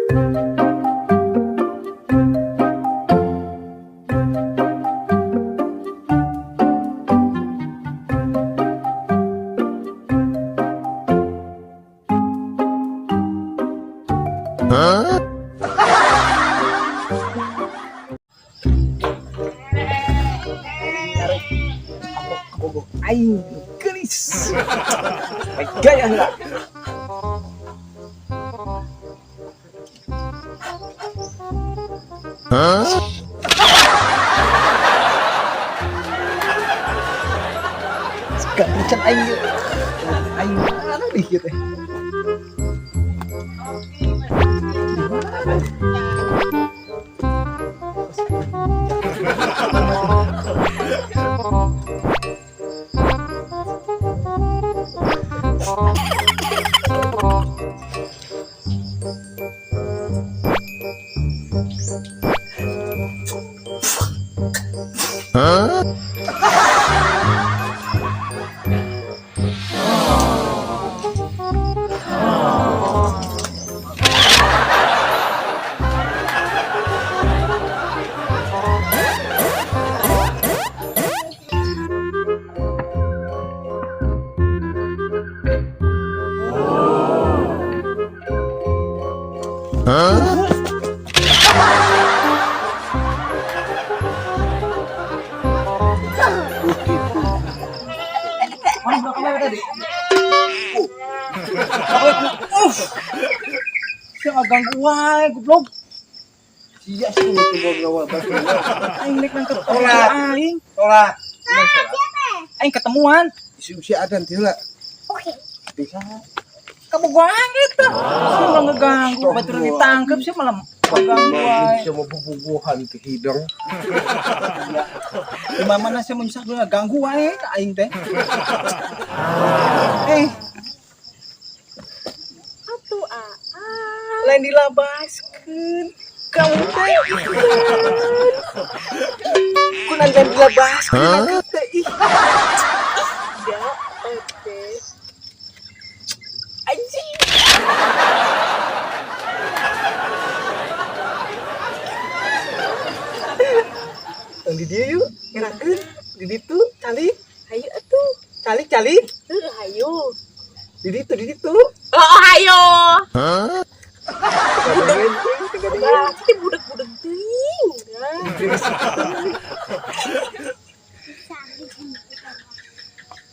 Kabogoh aing geulis. Gaya heula. Gantian aing ieu. Aing mana nih ieu teh? Mana kemana tadi? Uff. Sia ngaganggu wae, goblok. Sia sih nu goblok batu. Aing nek nangkep Tolak. Aing. Tolak. Aing ketemuan. Si usia adan ti heula. Oke. Bisa. Kabogoh aing eta. Sia malah ngeganggu, batur ditangkep sia malah ngeganggu wae. Bisa mau bobogohan ti hidung. Di mana sia menyusah gue ngeganggu wae ka aing teh. Eh, Atuh aa. Lain dilabaskeun. Kamu teh. Kunan lain dilabaskeun aku teh. Ih. Ya, oke. Anjing. Tong di dieu yuk, ngerakeun. Di ditu, calik, Hayu atuh. Calik, calik. Heuh, hayu. Di ditu, di ditu. Oh, hayu. Budak. Berarti budak-budak teuing. Nah.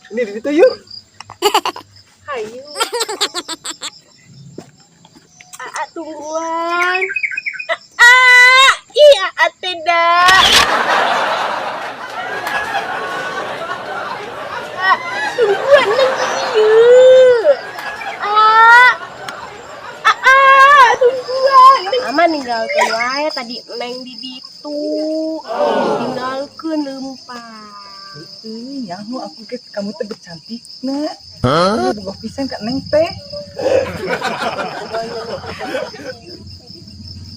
Ini di ditu yuk. Hayu. Aa tungguan. Aa, ih aa tidak. Aa, tungguan lagi ieu. Aa. Aa, tungguan. Ama ninggalkeun wae tadi neng di ditu. Tinggalkeun leumpang. Ih, nyaho aku ke kamu teh bercantik na. Hah? Bogoh pisan ka neng teh.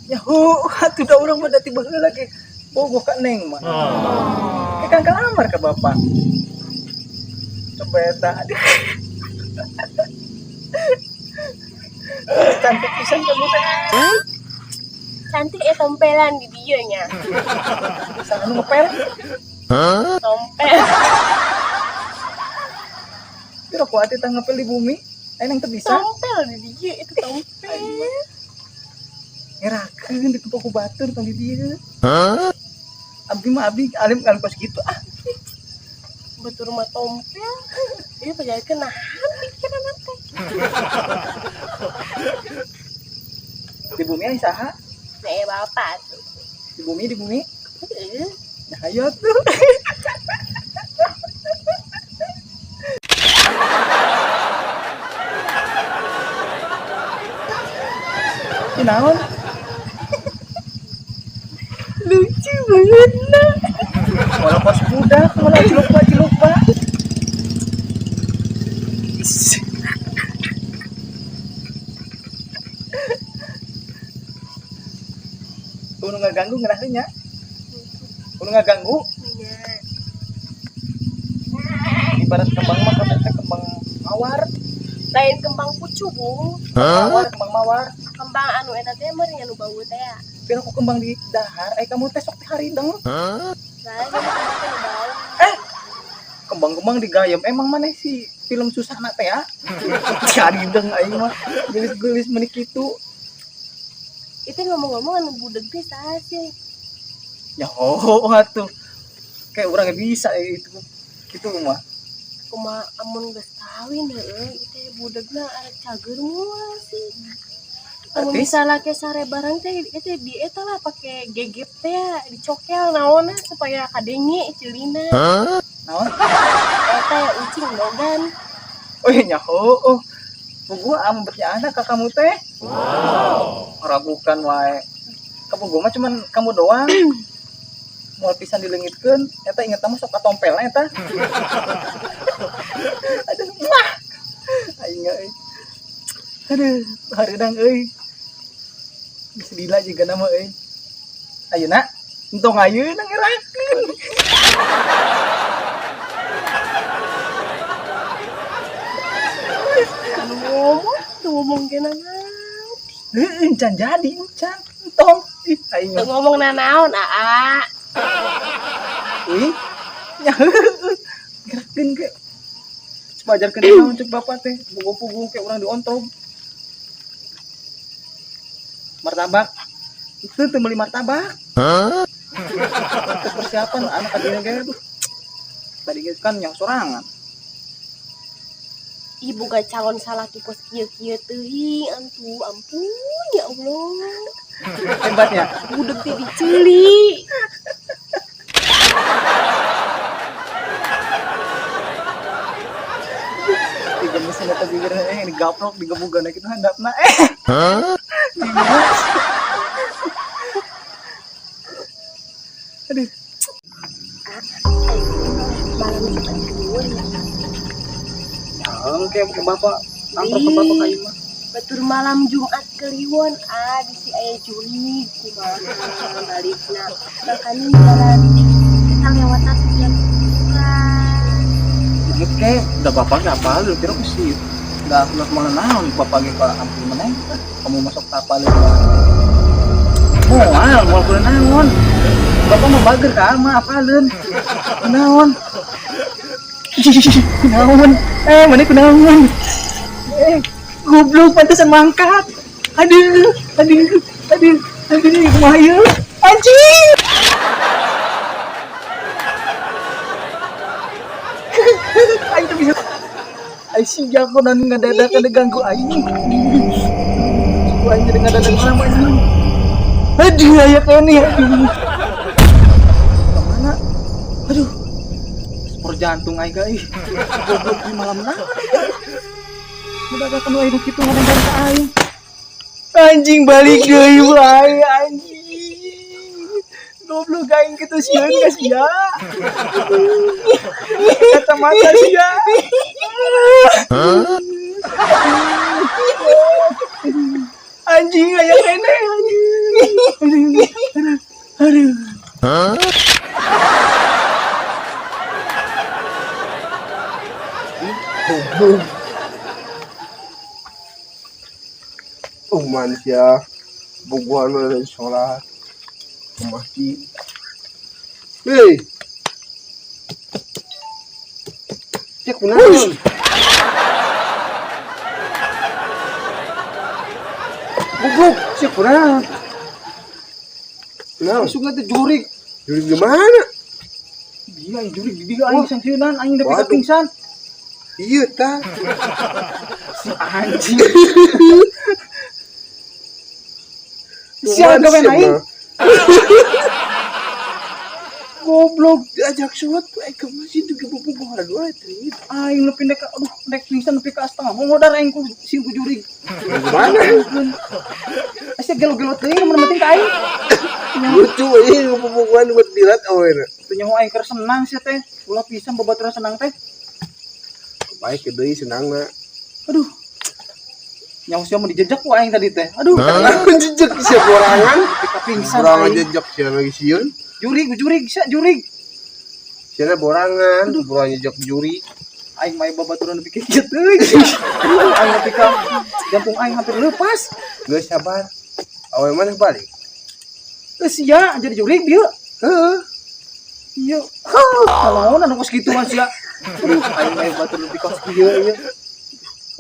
Nyaho, atuh da urang mah da ti baheula ge bogoh ka neng mah. Ke kang kalamar ka bapak. Coba eta. Aduh. Cantik pisan kamu teh. Cantik ya tompelan di dieu nya. Saha nu ngepel? Tompel. Piro ku ati tah ngepel di bumi? Aing nang teu bisa. Tompel di dieu itu tompel. Ngerakeun ditempo ku batur tong di dieu. Abdi mah abdi alim alim kos kitu ah. Betul rumah tompel. Ieu pajarkeun nahan pikiran teh. Di bumi aya saha? Nah, ya bapak tuh. Di bumi, di bumi. Heeh. Nah, ayo tuh. Ini naon? Lucu banget nah. Malah kos budak, malah cilupa cilupa. Kudu ngaganggu ngerasanya nya. Kudu ngaganggu. Iya. Ibarat kembang mah kamu teh kembang mawar. Lain kembang pucu, Bu. Mawar, kembang mawar. Kembang Kembang anu eta teh meureun anu bau teh ya. Pira ku kembang di dahar, eh kamu teh sok teh harideng. Lah, kembang teh nu bau. Eh, kembang-kembang digayem. Emang mana sih film Susana teh ya? Harideng aing mah. Gelis-gelis meuni kitu. Itu ngomong-ngomong anu budeg teh saha sih? Ya oh atuh. Kayak urang bisa itu. Kitu mah. Kumaha amun geus kawin heueuh ieu teh budegna arek cager moal sih. Amun Artis? misalnya ke sare bareng teh ieu teh di eta lah pake gegep teh dicokel naonna supaya kadenge ceulina. Naon? Eta ya ucing dogan. Oh iya nyaho. Oh. Gua am berarti anak ka kamu teh. Wow. Meragukan wae. Kamu gua mah cuman kamu doang. Moal pisan dileungitkeun, eta inget mah sok katompelna eta. Aduh, mah. Aing euy. Aduh, hareudang euy. Geus lila juga nama euy. Ayeuna entong ayeuna ngerakeun. Anu ngomong tuh ngomong ge nanaon. Heueuh, encan jadi encan. Entong. Ih, aing Teu ngomong nanaon aa. Ih, nya heueuh. Gerakeun ge. Sepajarkeun naon cek bapak teh, puguh-puguh kayak urang diontog. Martabak. Itu teu meuli martabak. Untuk persiapan anak kadinya ge aduh. Tadi ge kan yang sorangan. Ibu gak calon salaki kos kieu-kieu teuing antu ampun ya Allah. Hebatnya. Budeg teh diceuli. Tiga mesin eta bibirna digaplok digebugan kitu handapna. Aduh. Malam Jumat Kliwon ya. Yang kayak ke bapak, nangkrok ke bapak ka ieu mah. Batur malam Jumat Kliwon ah bisi aya jurig kumaha balikna. Makanya jalan kita lewat yang kuburan. Inget ke, udah bapak gak apa lu kira sih. Udah aku mau naon bapak ge ka ampun meneng. Kamu masuk kapal lu. Moal, moal kudu naon. Bapak mau bager ka ama apaleun. Kunaon? Kunaon? Mana kunaon? Goblok pantesan mangkat. Aduh, aduh, aduh, aduh, kumaha ieu? Anjing! Aing teu bisa. Aing sia konon ngadadak ada ganggu aing. Ku aing jadi ngadadak sama anjing. Aduh, aya keneh aduh. Kemana? Aduh. Spor jantung aing ih. Goblok di malam naon aing. Ngadadak anu aing kitu ngadadak ka aing. Anjing balik deui wae anjing. Goblok aing kitu sieun ka sia. Kacamata sia. Anjing aya keneh anjing. Aduh. Aduh. Goblok. Oh manusia, bogohan mana sholat, ke masjid. Hei, cek kunaon? Goblok, cek kunaon? Kunaon? Langsung teh jurig. Jurig di mana? Iya, jurig di dieu aing sangsieunan aing nepi ka Waduh. pingsan. Iya ta. Si anjing. Siapa gawe aing? Goblok. Diajak sholat tuh ke masjid juga bobogohan wae teh. Aing nepi nek aduh nek pingsan nepi ka setengah. Mau aing ku sing ku jurig. Gimana? Asa gelo-gelo teuing mun penting ka aing. Lucu euy bobogohan buat dilat awe. Teu nyaho aing keur senang sia teh. Ulah pisan babaturan senang teh. Baik deui senangna. Aduh. Nyaho sia mun dijejak ku aing tadi teh. Aduh. Jejak sia borangan. Nepi ka pingsan. Borangan jejak sia lagi sieun. Jurig, jurig, sia jurig. Sia borangan, borangan jejak juri. Aing mah babaturan nepi ka kieu teuing. Aing nepi ka jantung aing hampir lepas. Geus sabar. Awe mana balik? Geus sia jadi jurig dieu. Heeh. Iya. Heuh, kalaon anu kos kitu mah sia. Aduh, aing mah batur nepi ka kieu ieu.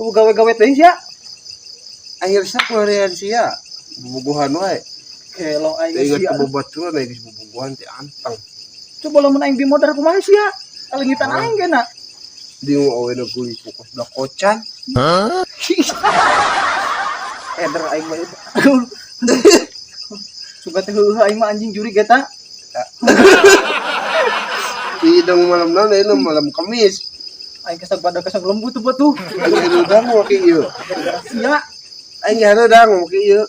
Oh, gawe-gawe teuing sia. Akhir sak ngarian sia. Bobogohan wae. Gelo aing Teu inget sia. ka babaturan aing geus bobogohan teh anteng. Coba lamun aing bimodar kumaha sia? Kalengitan aing geuna. Di awe na gulis kos kocan. Eder aing mah. Suka teh heueuh aing mah anjing jurig eta. Hidung malam naon ayeuna malam Kamis. Aing kesag pada kesag lembu tuh batuh. Aing hareudang make ieu. Gara-gara sia. Aing hareudang make ieu.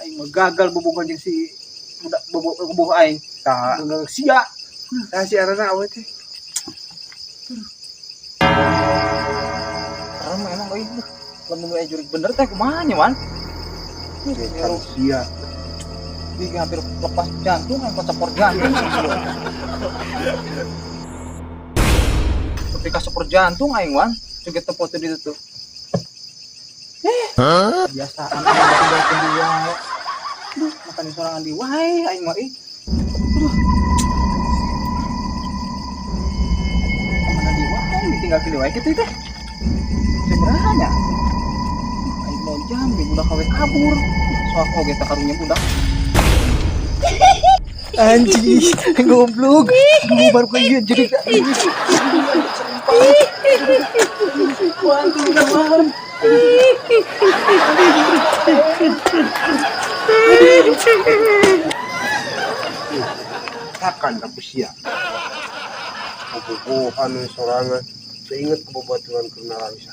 Aing mah gagal bobogohan jeung si budak bobo aing. Tah, Gagal sia. tah si arana awe teh. Serem emang euy. Lamun aya jurig bener teh kumaha nya, Wan? Setan sia. Gigi hampir lepas jantung, yang sepor jantung. Ketika sepor jantung aing Wan, juga tepo di itu. Biasaan aing tinggalkeun di wae. Aduh, makan di sorangan di wae aing mah ih. Aduh. Mana di wae ditinggalkeun di wae kitu teh. Sabaraha nya? Aing mau jam di budak kawe kabur. Soak oge teh karunya budak. Anjing, goblok. Duh, baru kayak gini jadi. Waduh, udah. Takkan aku sia. Bobogohan we sorangan. Teu inget ka babaturan keur nalangsa.